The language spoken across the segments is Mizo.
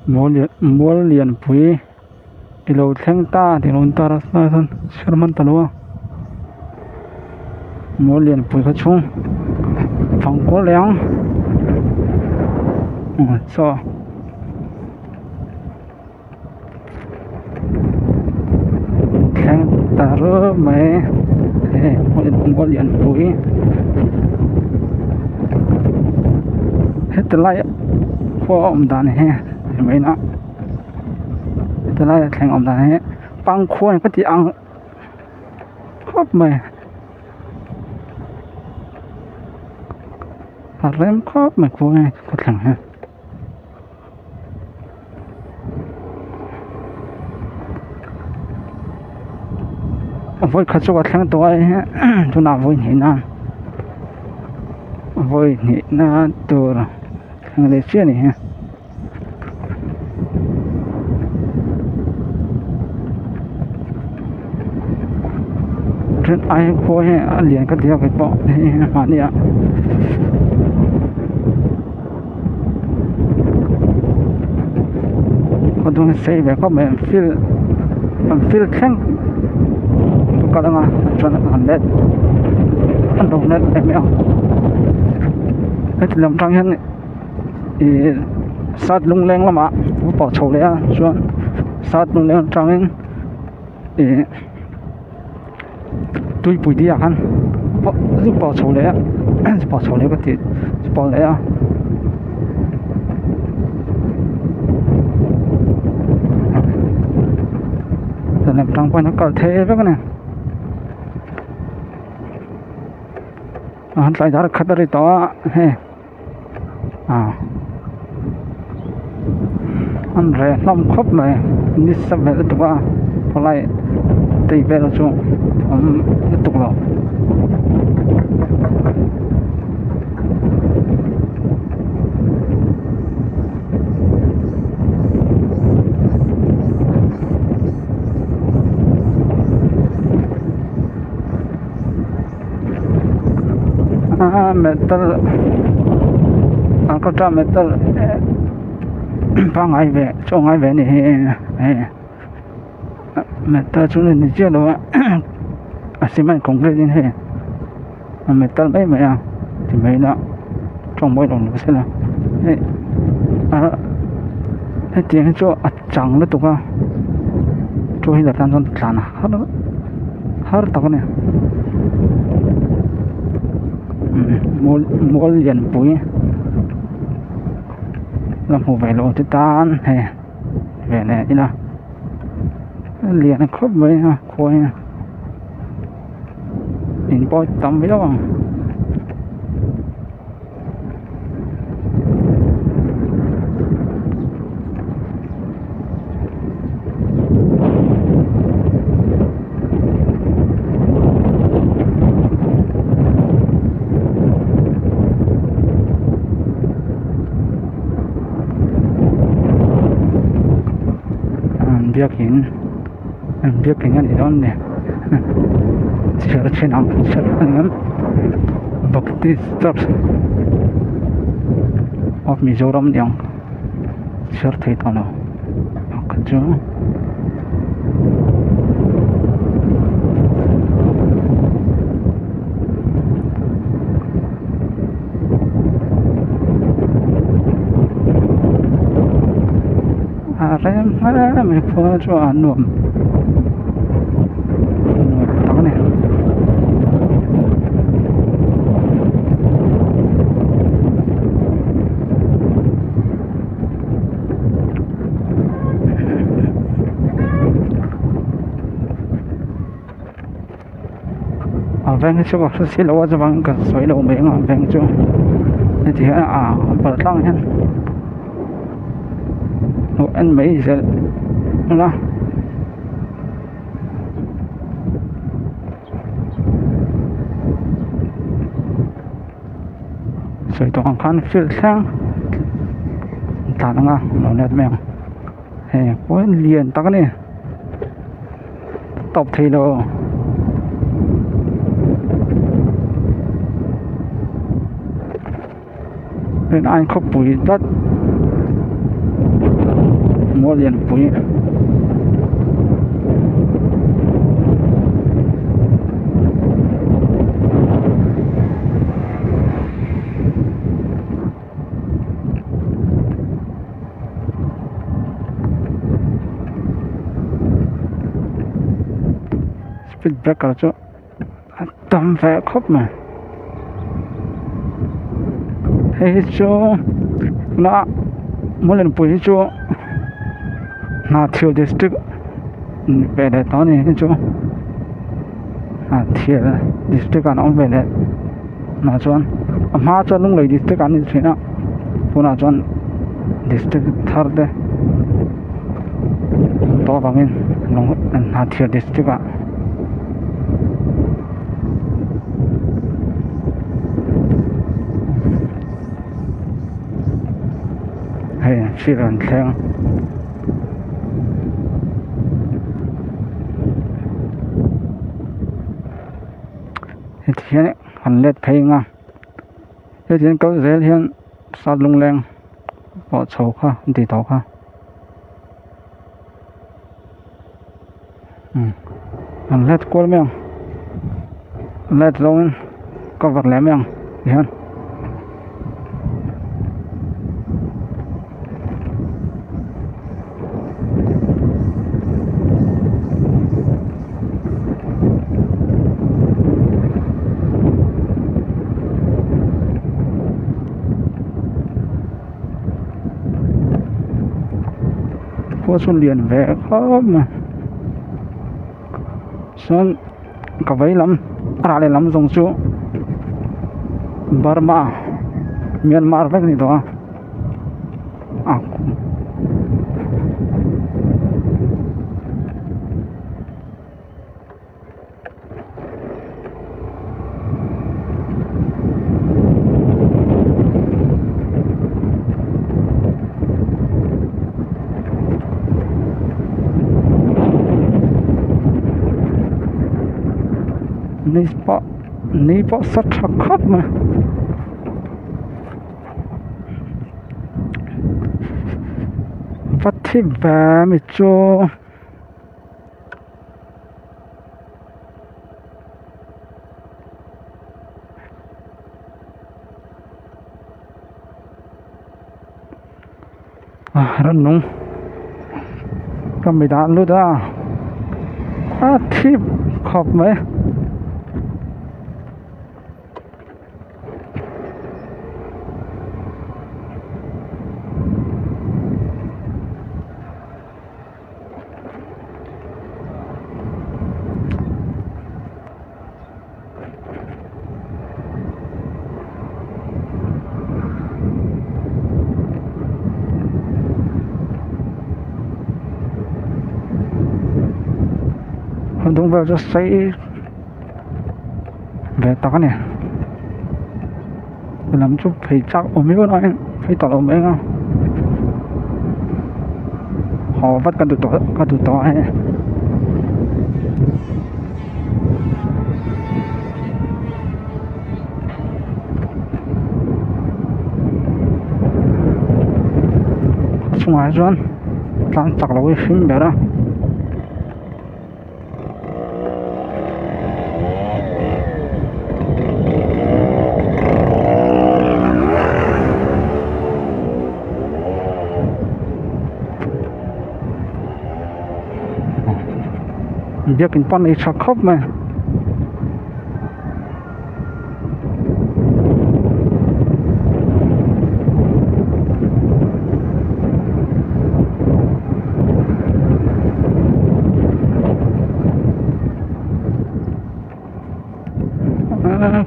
Mual lianpui i lo thleng ta tih a lo intar a tilaiah sawn chhiar hman ta lo a mual lianpui kha chhung fang kual leh ang aw chaw. Thleng ta rup mai hei mual lianpui heti lai khua a awm dan hi ti mai ila heti laia thleng awm dan hi pangkhua ka tih ang khawp mai a rem khawp mai khua hi khawthleng hi. Vawi khat chu ka thleng tawh a tunah vawi hnih na vawi hnih na tur thleng leh chiah a ni hi. Then ai khua hi a lian ka ti a keipawh hei mahni ah. Khaw dung hi sei ve khawp mai an field an field thleng chu kal anga chuan an let an lo let leh mai ang heti lam tang hian ih sat lungleng lamah a pawh chho leh a chuan sat lungleng atangin ih tuipui te ah khan zu pawh chho leh a zu pawh chho leh ka tih zu pawh leh a lam tang pawhin a kal thei vek a ni a tlai dar khat a ri tawh a hei ah an reh hlawm khawp mai nisa velh lutuk a khawlai tei vel chu awm lutuk lo. Metal alkatra metal pangngai ve chaw ngai ve a ni hi hei metal chu ni chiah lo a a cement concrete in hei a metal mai mai a ti mai ila tawng mawi lo ni sela hei hetiang hi chu a chang lutuk a two wheeler tan chuan tlan a har har tak a ni mual mual lianpui la hmu ve lo te tan hei ve leh ila lian khawp mai a khua hi in pawh tam viau ang. Biakin biakin a ni dawn a ni chhiar thin ang chhiar a ni ang. Baptist church of Mizoram ni ang chhiar thei tawh lo pakhat chu a rem hle mai khua chu a nuam nuam tak a ni. A veng hi chu ka hre silo a chuvangin ka sawi lo mai ang a veng chu heti hian a pal tlang hian hmuh en mai zel ila. Sawi tawh ang khan field thleng tlan anga lo let mai ang hei pawh hi lian tak a ni tawp thei lo. Rin aiin khawpui tlat. Mual lianpui speed breaker chu a tam ve khawp mai hei hi chu tuna mual lianpui hi chu Hnahthial district ve leh tawh a ni hei chu Hnahthial district ah an awm ve leh tunah chuan a hma chuan Lunglei district ah an ni thin a tunah chuan district thar te awm tawh avangin Hnahthial district ah. Hei thil an thleng heti hian han let phei ang a heti hian kal zel hian sat lungleng pawh chho kha an tih tawh kha. An let kual mai ang let zawngin cover leh mai ang tihian. Khua chu lian ve khawp mai chuan ka vei lam a rah lehlam zawng chu Burma Myanmar vek a ni tawh a a. Ni pawh ni pawh sa tha khawp mai. Va thi ve mi chu. Rannung ka mi dah lut a a thip khawp mai. A dung vel chu sei ve tak a ni lam chu phei chak awm viau na in phei tawh lo mai ang a haw vat ka duh tawh ka duh tawh a hei. A chungah chuan tlang chak lo hi hring ber a. Biakin pawh a nei tha khawp mai.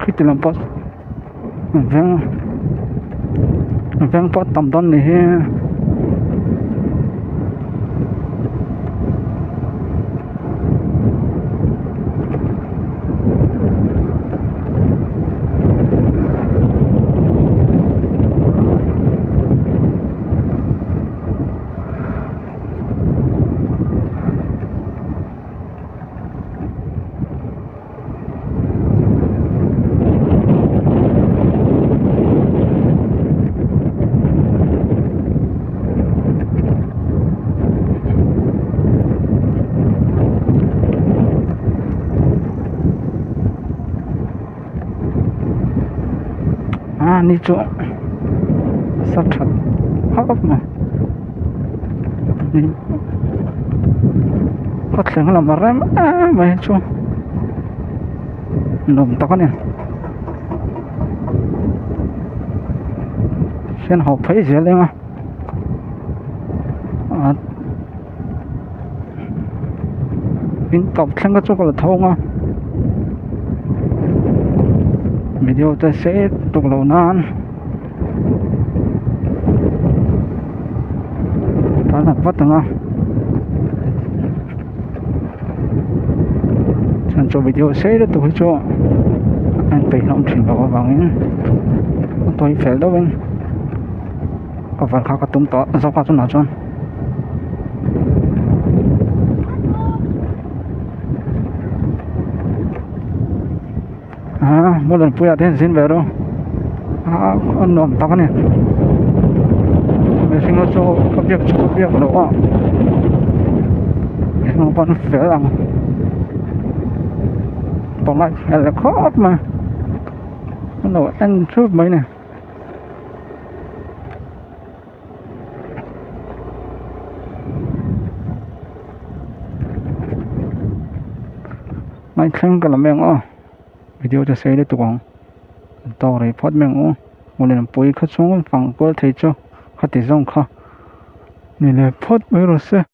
Khiti lam pawh veng veng pawh tam dawn ni hi. A ni chu sa that khawp mai ka thleng lam a rem em mai chu nuam tak a ni hian haw phei zel eng a ah in tawp thleng kha chu ka la tho ang a video te sei tuk loh nan tan han vat ang a chuan chu video sei lutuk hi chu a inpeih hlawm thin loh avangin a tawi fel deuh in. Cover kha ka tum tawh zawk a chungah chuan ah hmuhlanpuiah te hian zin ve rawh ah a nuam tak a ni mihring ho chu ka biak chu ka biak loh a mihring ho pawh an fel ang pawh fel khawp mai an lo en thup mai a ni. Ngaithleng ka la mai ang aw video te sei lutuk ang an tawk rei phawt mai ang u hmuh pui kha chhung fang kual thei chu khati zawng kha ni leh phawt mai rawh se.